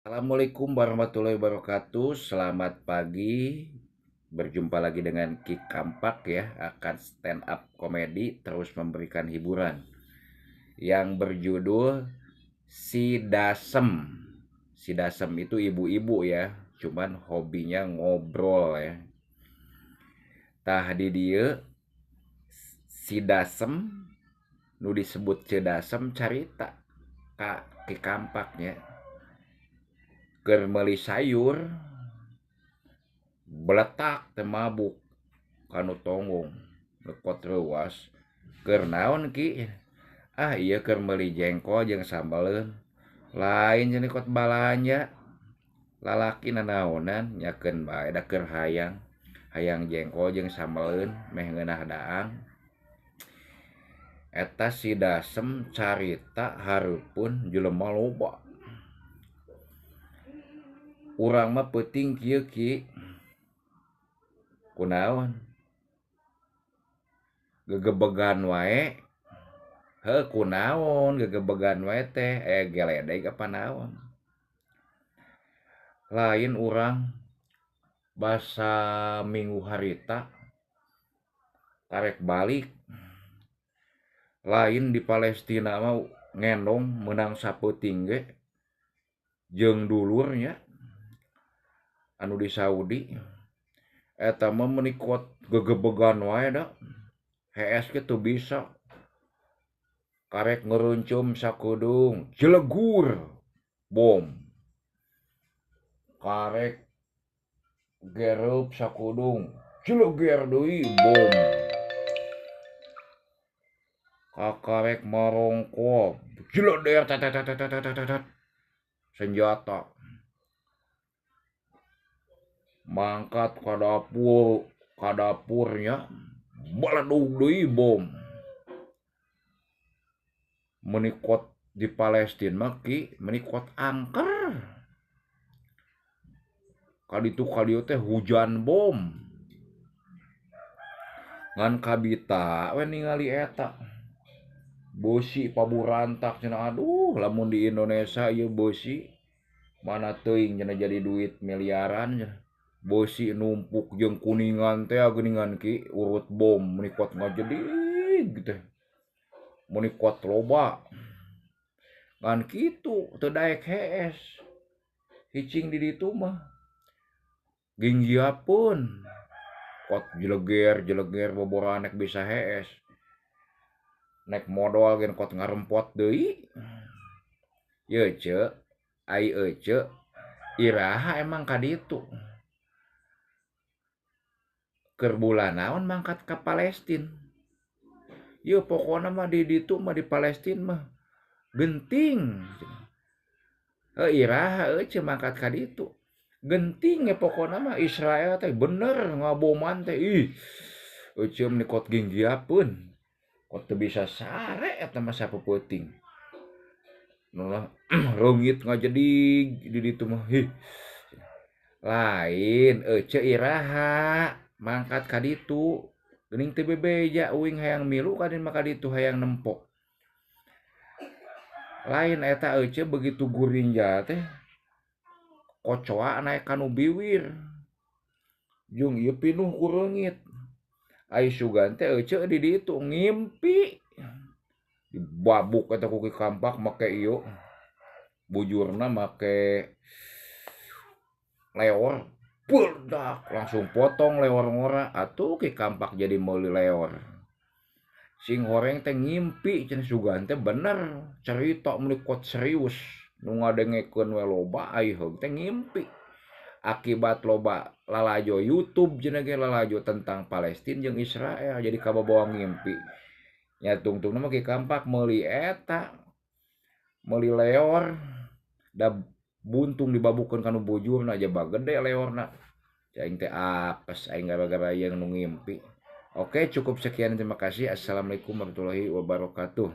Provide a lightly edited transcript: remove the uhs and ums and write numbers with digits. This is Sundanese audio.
Assalamualaikum warahmatullahi wabarakatuh. Selamat pagi. Berjumpa lagi dengan Ki Kampak ya, akan stand up komedi terus memberikan hiburan yang berjudul Si Dasem. Si Dasem itu ibu-ibu ya, cuman hobinya ngobrol ya. Tah di dieu si Dasem nu disebut Ce Dasem carita ka Ki Kampak nya. Keur meuli sayur beletak teh mabuk kanu tonggong nekot reuwas keur naon Ki? Ah ieu keur meuli jengkol jeung sambeleun. Lain cenah kot balanja. Lalaki nanaonan nyakeun bae da keur hayang. Hayang jengkol jeung sambeleun meh ngeunah daang. Eta si Dasem carita hareupeun jelema loba. Urang mah peuting kieu Ki. Kunaon? Gegebegan wae. Heuh kunaon gegebegan wae teh geledeg apa naon. Lain urang basa minggu harita karek balik. Lain di Palestina mah ngendong meunang sapeuting ge jeung dulur nya anu di Saudi eta mah meuni kuat gegebegan wae da hees ge teu bisa karek ngeruncum sakudung jelegur bom karek gereup sakudung jeleger deui bom kakarek marongkop jeleder tetetetetetetet senjata mangkat ka dapur ka dapurnya baledug deui bom meuni kot di Palestina mah Ki meuni kot angker kaditu kadieu teh hujan bom ngan kabita we ningali eta beusi paburantak cenah aduh lamun di Indonesia ieu beusi mana teuing cenah jadi duit miliaran cenah. Beusi numpuk jeung kuningan teh geuningan Ki urut bom meuni kuat ngajedig teh meuni kuat loba ngan kitu teu daek hees hicing di ditu mah ginggiapeun kuat jeleger-jeleger boboranek bisa hees nek modol ge kuat ngarempot deui yeuh ce ai ece iraha emang ka ditu keur bulan naon mangkat ka Palestina. Yeuh pokona mah di ditu mah di Palestina mah genting. Heuh iraha euceu mangkat ka ditu. Genting ge pokona mah Israel teh bener ngaboman teh ih. Euceu meuni kot ginggiapeun. Kot teu bisa sare eta mah sapeuting. Nu reungit ngajedig di ditu mah hih. Lain euceu iraha mangkat ka ditu geuning teu bebeja uing hayang milu ka mah ka ditu hayang nempo. Lain eta euceu begitu gurinja teh kocoa naek kanu biwir jeung ieu pinuh ku reungit. Ai sugan teh euceu di ditu ngimpi dibabuk eta ku Ki Kampak make ieu bujurna make leor beldak langsung potong leor ngora atuh Ki Kampak jadi meuli leor. Sing horeng teh ngimpi cenah sugan teh bener cerita meuni kuat serius nu ngadengekeun we loba ai heug teh ngimpi. Akibat loba lalajo YouTube cenah ge lalajo tentang Palestina jeung Israel jadi kababawa ngimpi. Nya tungtungna mah Ki Kampak meuli eta meuli leor da buntung dibabukeun kanu bujurna jaba gede leorna. Aing teh apes aing gara-gara ieu nu ngimpi. Oke, cukup sekian, terima kasih. Assalamualaikum warahmatullahi wabarakatuh.